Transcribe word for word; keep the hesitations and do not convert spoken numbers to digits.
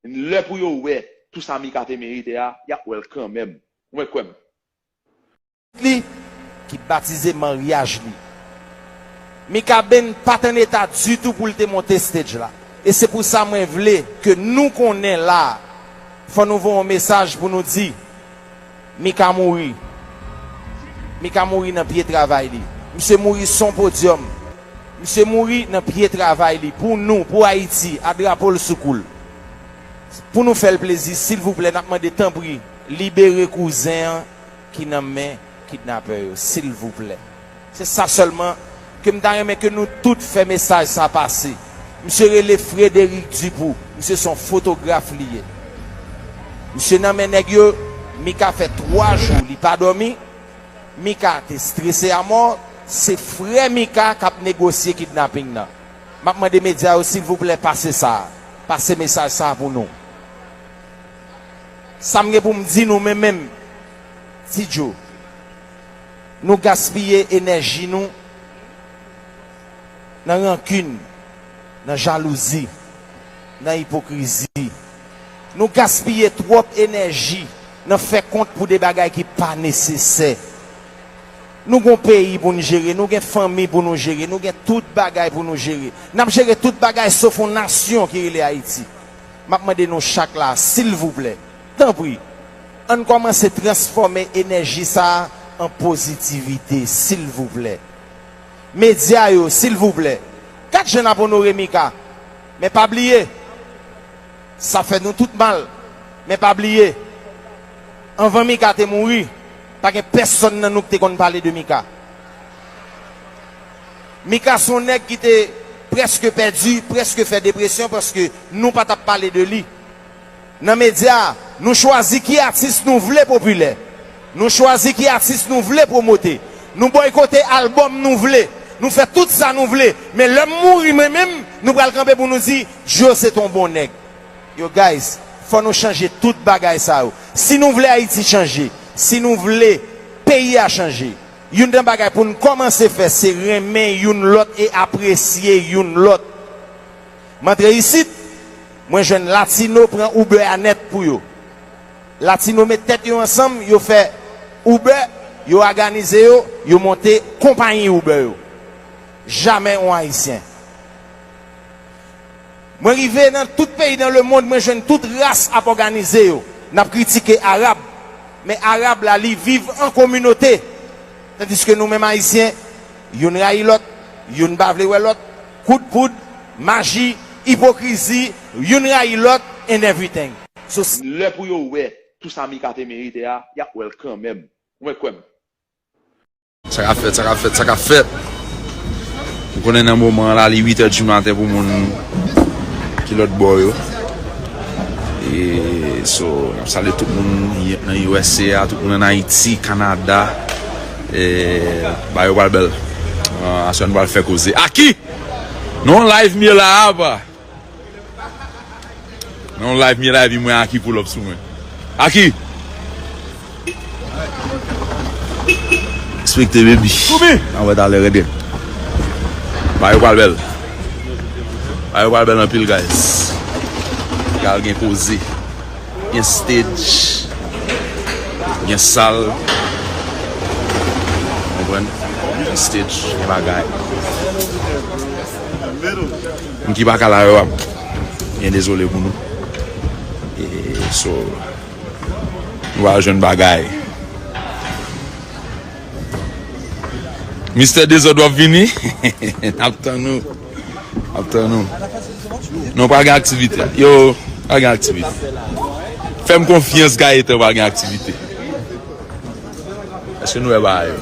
Lè pou yo wè tou sa Mika te merite a, y ap wè l kanmenm. Ou mèt kwè m. Li, ki batize maryaj li. Mika Ben pa t an eta ditou pou l te monte stage la. E se pou sa mwen vle ke nou konnen la, fò nou voye yon mesaj pou nou di, Mika mouri. Mika mouri nan pye travay li. Misye mouri sou yon podyòm. Misye mouri nan pye travay li. Pou nou, pou Ayiti, a drapo l sou kou l. Pou nou fè l plezi, silvouplè, n ap mande tanpri, libere kouzen an ki nan men kidnapè yo, silvouplè. Se sa sèlman ke m ta renmen ke nou tout fè mesaj sa pase. Misye rele Frédéric Dupoux. Misye se yon fotograf li ye. Misye nan men nèg yo, Mika fè twa jou li pa dòmi. Mika te strese a mò. Se frè Mika k ap negosye kidnaping nan. M ap mande medya yo, silvouplè, pase sa. Pase mesaj sa pou nou. Sa m gen pou m di nou, men menm, Ti Joe, nou gaspiye enèji nou nan rankin, nan jalouzi, nan ipokrizi. Nou gaspiye twòp enèji nan fè kont pou de bagay ki pa nesesè. Nou gon peyi pou n jere, nou gen fanmi pou nou jere, nou gen tout bagay pou nou jere. N ap jere tout bagay sof yon nasyon ki rele Ayiti. M ap mande nou chak la, silvouplè, tanpri, ann kòmanse transfòme enèji sa a an pozitivite, silvouplè. Medya yo, silvouplè, gad jan n ap onore Mika. Men pa bliye, sa fè nou tout mal. Men pa bliye, anvan Mika te mouri, pa gen pèsonn nan nou ki te konn pale de Mika. Mika se yon nèg ki te prèske pèdi, prèske fè depresyon paske nou pa t ap pale de li. Nan medya, nou chwazi ki atis nou vle popilè. Nou chwazi ki atis nou vle pwomote. Nou bòykote albòm nou vle. Nou fè tout sa nou vle. Men lè m mouri mwen menm, nou pral kanpe pou nou di, Joe se t on bon nèg. Yo, guys, fò nou chanje tout bagay sa yo. Si nou vle Ayiti chanje, si nou vle peyi a chanje, youn nan bagay pou n kòmanse fè, se renmen youn lòt e apresye youn lòt. M antre isit, mwen jwenn Latino pran Uber a nèt pou yo. Latino met tèt yo ansanm, yo fè Uber, yo òganize yo, yo monte konpayi Uber yo. Jamè yon Ayisyen. Mwen rive nan tout peyi nan lemonn, mwen jwenn tout ras ap òganize yo. N ap kritike Arab, men Arab la, li viv an kominote. Tandiske nou menm Ayisyen, youn rayi lòt, youn pa vle wè lòt, kout poud, maji, ipokrizi, youn rayi lòt, and everything. So, s- Lè pou yo wè tou sa Mika te merite a, y ap wè l kanmenm. Ou mèt kwè m. Sa k ap fèt, sa k ap fèt, sa k ap fèt. Ou konnen nan moman an la, li uit è di maten pou moun ki lòt bò yo. E, so, n ap salye tout moun nan U S A, tout moun ann Ayiti, Kanada. E, bagay yo pral bèl. Ah, aswè nou pral fè koze. Aki! Non, live m ye la, apa. Nan yon live, m ye live, mwen Aki pull up sou mwen. Aki! Respekte, baby. N a wè talè, rete. Bagay yo pral bèl. Bagay yo pral bèl anpil, guys. Pral gen koze. Gen stage. Gen sal. Konprann? Gen stage, gen bagay. Moun ki pa ka la yo ap byen dezole pou nou. E, so, nou va jwenn bagay. Mistè Dezòd, w ap vini? N ap tann ou. N ap tann ou. Non, pral gen aktivite. Yo, pral gen aktivite. Fè m konfyans, Gayetan, pral gen aktivite. Èske nou wè bagay yo?